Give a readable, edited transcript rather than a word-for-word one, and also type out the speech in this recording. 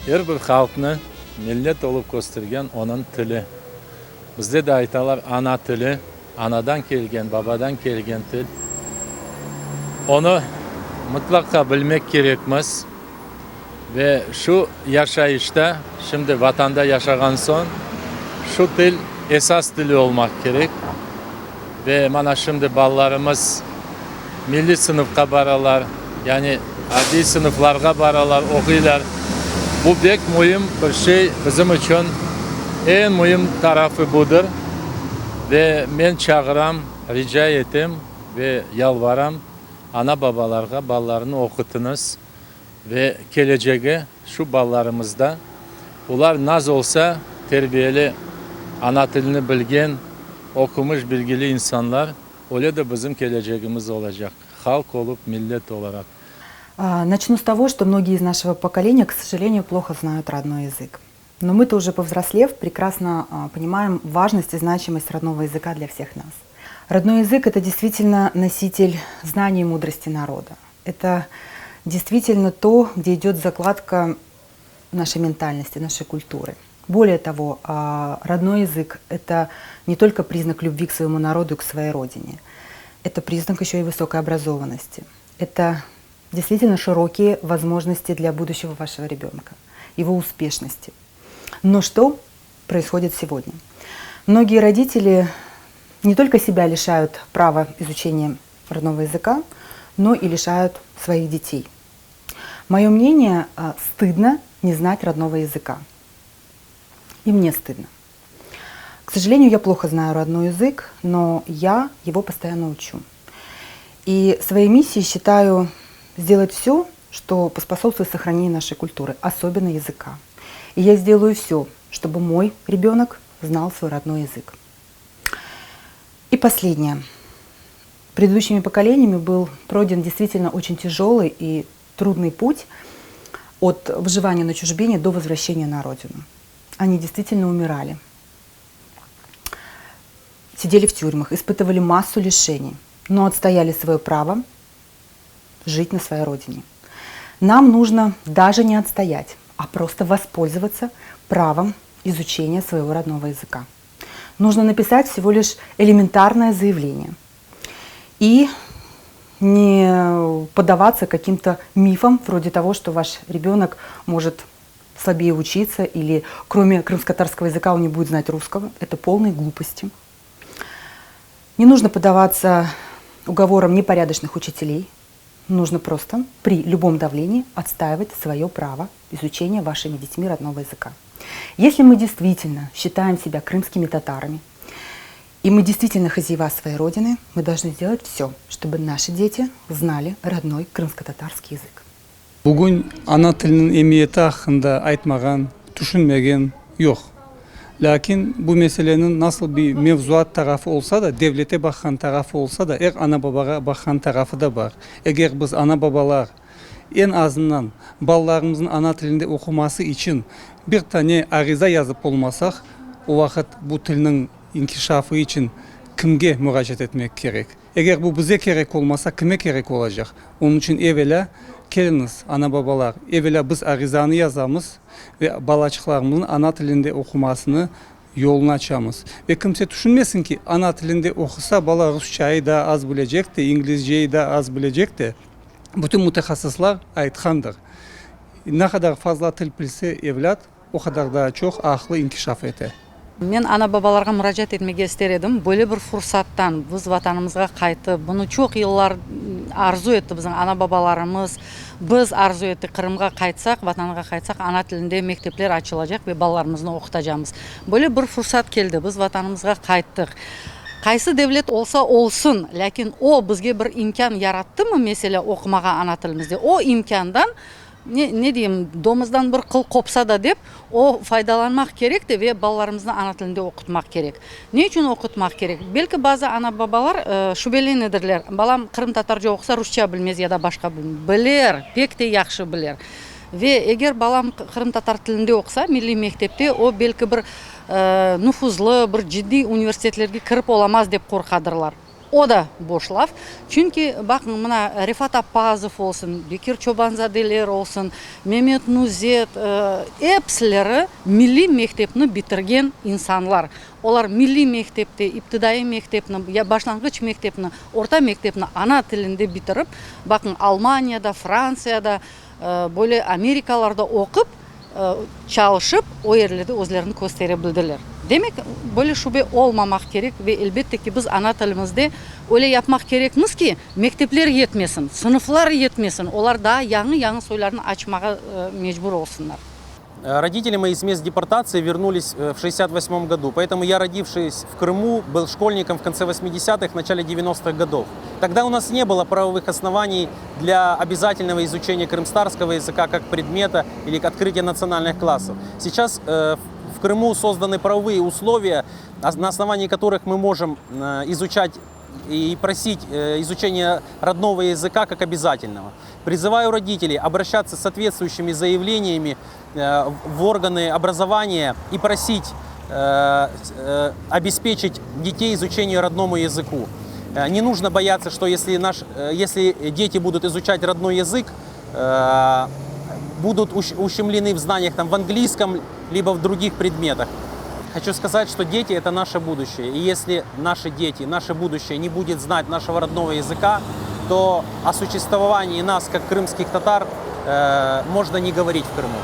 Er bir halqnı millet olıp köstergen onıñ tili. Bizde de aytalar, ana tili, anadan kelgen, babadan kelgen til. Onı mıtlaqa bilmek kerekmiz. Ve şu yaşayışta, şimdi Vatanda yaşağan soñ, şu til esas tili olmaq kerek. Ve mana şimdi balalarımız milliy sınıfqa baralar, yani adiy sınıflarğa baralar, oquylar. Bu pek müim bir şey bizim içün, eñ müim tarafı budır. Ve men çağıram, rica etem ve yalvaram ana-babalarğa, balalarını oqutıñız ve kelecegi şu balalarımızda, olar naz olsa terbiyeli, ana tilini bilgen, oqumış, bilgili insanlar, öyle de bizim kelecegimiz olacaq, halq olıp, millet olaraq. Начну с того, что многие из нашего поколения, к сожалению, плохо знают родной язык. Но мы-то уже повзрослев, прекрасно понимаем важность и значимость родного языка для всех нас. Родной язык – это действительно носитель знаний и мудрости народа. Это действительно то, где идет закладка нашей ментальности, нашей культуры. Более того, родной язык – это не только признак любви к своему народу и к своей родине. Это признак еще и высокой образованности. Это действительно широкие возможности для будущего вашего ребенка, его успешности. Но что происходит сегодня? Многие родители не только себя лишают права изучения родного языка, но и лишают своих детей. Мое мнение, стыдно не знать родного языка. И мне стыдно. К сожалению, я плохо знаю родной язык, но я его постоянно учу. И своей миссией считаю сделать все, что поспособствует сохранению нашей культуры, особенно языка. И я сделаю все, чтобы мой ребенок знал свой родной язык. И последнее. Предыдущими поколениями был пройден действительно очень тяжелый и трудный путь от выживания на чужбине до возвращения на родину. Они действительно умирали. Сидели в тюрьмах, испытывали массу лишений, но отстояли свое право жить на своей родине. Нам нужно даже не отстоять, а просто воспользоваться правом изучения своего родного языка. Нужно написать всего лишь элементарное заявление и не поддаваться каким-то мифам, вроде того, что ваш ребенок может слабее учиться или кроме крымско-татарского языка он не будет знать русского. Это полные глупости. Не нужно поддаваться уговорам непорядочных учителей. Нужно просто при любом давлении отстаивать свое право изучения вашими детьми родного языка. Если мы действительно считаем себя крымскими татарами, и мы действительно хозяева своей родины, мы должны сделать все, чтобы наши дети знали родной крымско-татарский язык. Bugün ana tiliniñ emiyeti aqqında aytmağan, tüşünmegen yoq. Lâkin bu meseleniñ nasıl bir mevzuat tarafı olsa da, devlete baqqan tarafı olsa da, er ana-babağa baqqan tarafı da bar. Eger biz, ana-babalar, eñ azından balalarımıznıñ ana tilinde oquması içün bir tane ariza yazıp olmasaq, o vaqıt bu tilniñ inkişafı içün kimge muracaat etmek kerek? Eger bu bize kerek olmasa, kime kerek olacaq? Onıñ içün evelâ, keliñiz, ana-babalar, evelâ biz arizanı yazamız ve balaçıqlarımıznıñ ana tilinde oqumasını yolunı açamız. Ve kimse tüşünmesin ki, ana tilinde oqusa, bala rusçayı da az bilecek de, inglizceyi da az bilecek de. Bütün mütehassıslar aytqandır, ne qadar fazla til bilse evlât, o qadar daa çoq aqlı inkişaf ete. Men ana-babalarğa muracaat etmege ister edim, böyle bir fursattan biz Vatanımızğa qaytıp, bunı çoq yıllar arzu etti bizim ana-babalarımız, biz arzu ettik, Qırımğa qaytsaq, Vatanğa qaytsaq, ana tilinde mektepler açılacaq ve balalarımıznı oqutacamız. Böyle bir fursat keldi, biz Vatanımızğa qayttıq. Qaysı devlet olsa olsun, lâkin o bizge bir imkân yarattımı, meselâ, oqumağa ana tilimizde, o imkândan Ne, ne deyim, domuzdan bir qıl qopsa da dep, o faydalanmaq kerek de ve balalarımıznı ana tilinde oqutmaq kerek. Ne içün oqutmaq kerek? Belki bazı ana-babalar şübelenidirler, balam qırımtatarca oqusa, rusça bilmez ya da başqa bilmez. Biler, pek te yahşı biler. Ve eger balam qırımtatar tilinde oqusa, milliy mektepte, o belki bir nufuzlı, bir ciddiy universitetlerge kirip olamaz dep qorqadırlar. O da boş laf. Çünki, baqıñ, mına, Refat Appazov olsun, Bekir Çobanzadeler olsun, Memet Nuzet, epsileri milliy mektepni bitirgen insanlar. Olar milliy mektepte, iptidaiy mektepni, ya başlanğıç mektepni, orta mektepni ana tilinde bitirip, baqıñ, Almaniyada, Frantsiyada, böyle Amerikalarda oqup, çalışıp, o yerlerde özlerini köstere bildiler. Demek, böyle şübe olmamaq kerek ve, elbette ki, biz ana tilimizde öyle yapmaq kerekmiz ki, mektepler yetmesin, sınıflar yetmesin, olar daa yañı-yañı soylarnı açmağa mecbur olsunlar. Родители мои с мест депортации вернулись в 68 году, поэтому я, родившись в Крыму, был школьником в конце 80-х, начале 90-х годов. Тогда у нас не было правовых оснований для обязательного изучения крымстарского языка как предмета или открытия национальных классов. Сейчас в Крыму созданы правовые условия, на основании которых мы можем изучать и просить изучение родного языка как обязательного. Призываю родителей обращаться с соответствующими заявлениями в органы образования и просить обеспечить детей изучение родному языку. Не нужно бояться, что если, наш, если дети будут изучать родной язык, будут ущемлены в знаниях там, в английском, либо в других предметах. Хочу сказать, что дети – это наше будущее. И если наши дети, наше будущее не будет знать нашего родного языка, то о существовании нас, как крымских татар, можно не говорить в Крыму.